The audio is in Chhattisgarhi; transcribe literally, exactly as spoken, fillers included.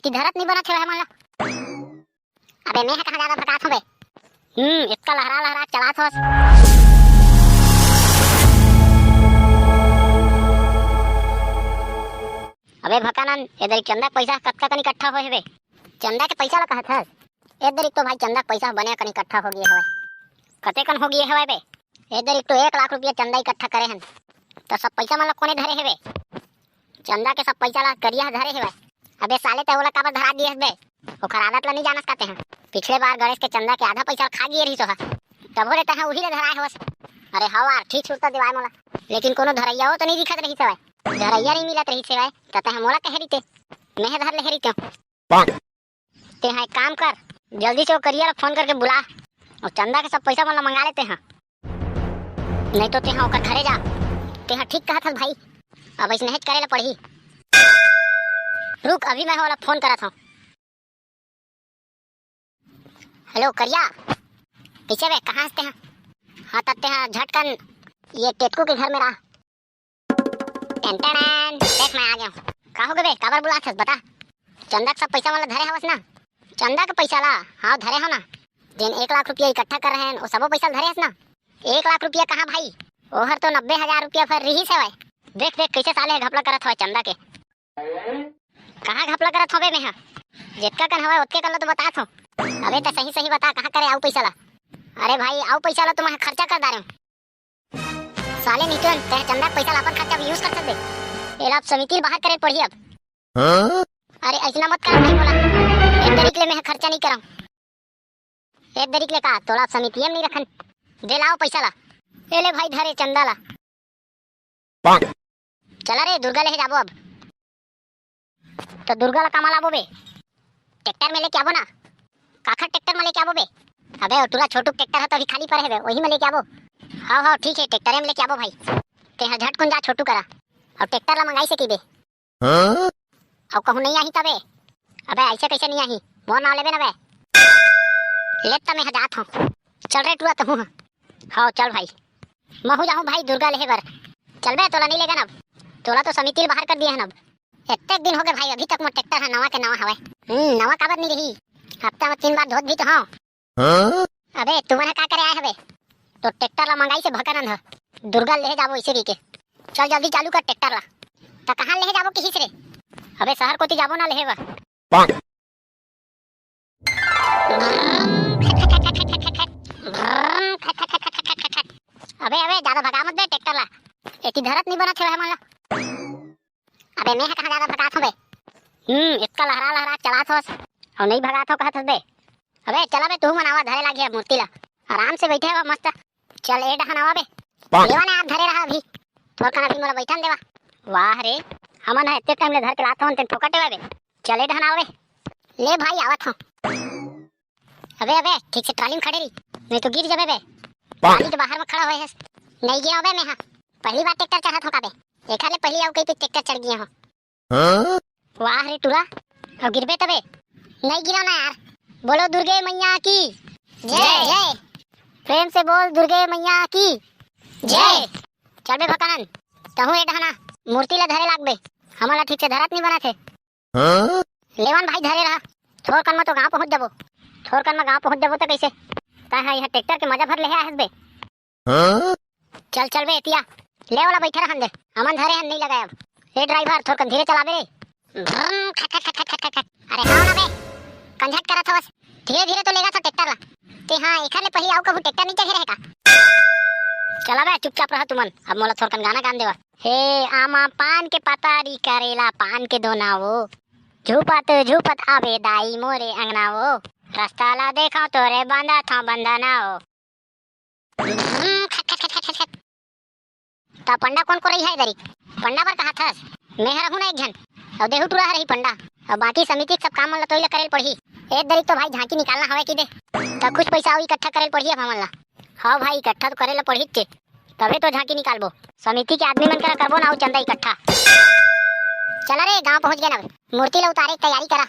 कि धरत नहीं बनत हे हमन ला। अबे मैं ह कहाँ ज्यादा भकात हूँ बे? हम्म, इतना लहरा लहरा चलात होस। अबे भकानंद, ए दरी चंदा के पैसा कतका कन इकट्ठा होए हवे? चंदा के पैसा ला कहत हस? ए दरी तो भाई चंदा के पैसा बने कन इकट्ठा हो गए हवे। कते कन हो गए हवे बे? ए दरी तो एक लाख रुपया चंदा इकट्ठा करे हन। तो सब पैसा मन ला कोने धरे हवे? चंदा के सब पैसा ला करिया ह धरे हवे। अबे साले, ते ओला काबर धरा दिए हस बे? ओखर आदत ला नहीं जानस का तेहा? पिछले बार गणेश के चंदा के आधा पैसा खा गिए रहिस ओहा, तभो ले तेहा उही ले धराए होस। अरे हव यार, ठीक सुरता देवाय मोला, लेकिन कोनो धरइया तो नहीं दिखत रहिस हवय। धरइया नहीं मिलत रहिस हवय, त तेहा मोला कहे रहिते, मैं ह धर लेहे रहितेंव। तेहा एक काम कर, जल्दी से वो करिया ला फोन करके बुला अउ चंदा के सब पैसा मन ला मंगा ले तेहा। नहीं तो तेहा ओकर घरे जा। तेहा ठीक कहत हस भाई, अब अइसने हेच करे ला पड़ही। रुक, अभी मैं ओला फोन करत हूँ। हेलो करिया, कइसे बे, कहाँ हस तेहा? हाँ, तब तेहा झटकन ये टेटकू के घर में रह। टन टन, देख मैं आ गया हूँ। का हो गे बे, काबर बुलात हस, बता। चंदा के सब पैसा वाला धरे हवस ना? चंदा के पैसा ला? हाँ, धरे हो ना। जेन एक लाख रुपया इकट्ठा कर रहे हैं, वो सबो पैसा धरे हस ना? एक लाख रुपया कहाँ भाई, ओहर तो नब्बे हजार रुपया भर रिहिस हवय। देख देख, कैसे साले ह घपला करत हवय चंदा के। कहाँ घपला करत हवे मैं ह? जेतका कन हवय ओतके कन ला तो बतात हव। अबे त सही सही बता, कहाँ करे आऊ पैसा ला? अरे भाई, आऊ पैसा ला तो मैं ह खर्चा कर डारे हूँ। साले निचोन, तेह चंदा के पैसा ला अपन खर्चा भी यूज कर सकबे। एला अब समिति ल बाहर करे पड़ही अब। हाँ? अरे ऐसना मत कर भाई मोला। एक तरीक ले मैं ह खर्चा नहीं करम। एक तरीक ले का तोला समिति में नहीं रखन। दे लाओ पैसा ला। ए ले भाई धरे चंदा ला। चला रे दुर्गा लेहे जाबो अब। तो दुर्गा ला कामा लाबो बे? ट्रैक्टर में लेके आबो ना। काखर ट्रैक्टर में लेके आबो बे? अबे ओ टूरा छोटू ट्रैक्टर है तो अभी खाली पड़े है बे, वही में लेके आबो। हाँ हाँ ठीक है, ट्रैक्टर में लेके आबो भाई। तेहा झटकुन जा छोटू करा। और ट्रैक्टर ला मंगाई से की बे? हाँ? अउ कहूँ नहीं आही तबे? अबे ऐसे कैसे नहीं आही? मोर नाव लेबे ना बे। ले त मैं ह जात हूँ। चल रे टुआ तहूँ ह। हाँ चल भाई। महू जाहूँ भाई दुर्गा लेहे बर। चल बे तोला नहीं लेगन अब। तोला तो समिति ल बाहर कर दिए हन अब। एतेक दिन हो गए भाई, अभी तक मोर ट्रैक्टर ह नवा के नवा हवय। हम्म, नवा काबर नहीं रही? हफ्ता में तीन बार धोत भी तो हूँ। हाँ? अबे तुमन ह का करे आए हबे? तो ट्रैक्टर ला मंगाई से भकरन ह। दुर्गा लेहे जाबो इसे कहिके। चल जल्दी चालू कर ट्रैक्टर ला। त कहाँ लेहे जाबो किहिस रे? अबे शहर कोती जाबो ना लेहे बर। अबे अबे ज्यादा भगा मत बे ट्रैक्टर ला। एती धरत नहीं बनत हे हमन ला। अबे मैं ह कहाँ ज्यादा भगात हूँ बे? हम्म, इतना लहरा लहरा चलात होस और नहीं भगात हो कहत हस बे। अबे चला बे, तू मन आवा धरे लागे मूर्ति ला। आराम से बैठे हवा मस्त। चल ए डहन आवा बे। लेवा ना आप धरे रहा अभी। थोर कन अभी मोला बैठन देवा। वाह रे, हमन ह एते टाइम ले धर के लात हवन तेन फोकट बे। चल ए डहन आवा बे। ले भाई आवत हूँ। अबे अबे ठीक से ट्राली में खड़े रही, नहीं तो गिर जाबे बे। ट्राली के बाहर में खड़ा होए हस। नहीं गिरा बे मैं ह। पहली बार ट्रैक्टर चढ़त हूँ का बे। एखर ले पहली आऊ कई पे ट्रैक्टर चढ़ गया हूँ। हाँ? वाह रे टूरा, अब गिरबे तबे। नहीं गिरा ना यार। बोलो दुर्गे मैया की जय। जय। प्रेम से बोल दुर्गे मैया की जय। जय। चल बे भकानंद, तहूँ ए डहना मूर्ति ला धरे लागबे। हमन ला ठीक से धरत नहीं बनत हे। हाँ? लेवन भाई धरे रहा, थोर कन म तो गाँव पहुँच जाबो। थोर कन म गाँव पहुँच जाबो त कैसे? तैं ह यहाँ ट्रैक्टर के मजा भर लेहे आए हस बे। हाँ? चल चल बे एतिया, ले वाला बैठे रहन दे, हमन धरे हन नहीं लगाए अब। ए ड्राइवर थोर कन धीरे चलाबे रे। भ्रम, खट, खट, खट, खट, खट, खट। अरे हाँ ना बे, कंझट करत हवस। धीरे धीरे तो लेगा था ट्रैक्टर ला। ते हाँ, एखर ले पहले आऊ कभू ट्रैक्टर नहीं चढ़े रहे का? चला बे, चुपचाप रहा तुमन। अब मोला थोरकन गाना गान देवा। हे आमा पान के पतारी करेला पान के दोना वो। झूपत झूपत आवे दाई मोरे अंगना वो। रास्ता ला देखा तोरे बांधा था बंधना वो। त पंडा कोन को रही है दरी? पंडा बर कहा थस? मैं ह रहूं ना एक झन। अउ देहू टूरा ह रही पंडा। अउ बाकी समिति के सब काम मन ल तोई ल करे ल पड़ही। एक दरी तो भाई झांकी निकालना हवय कि दे। त कुछ पैसा अउ इकट्ठा करे ल पड़ही अब हमन ला। हाँ भाई, इकट्ठा तो करे ल पड़ही चे। तभे तो झांकी निकालबो। समिति के आदमी मन करा करबो ना अउ चंदा इकट्ठा। चला रे, गांव पहुंच गए ना। मूर्ति ल उतारे के तैयारी करा।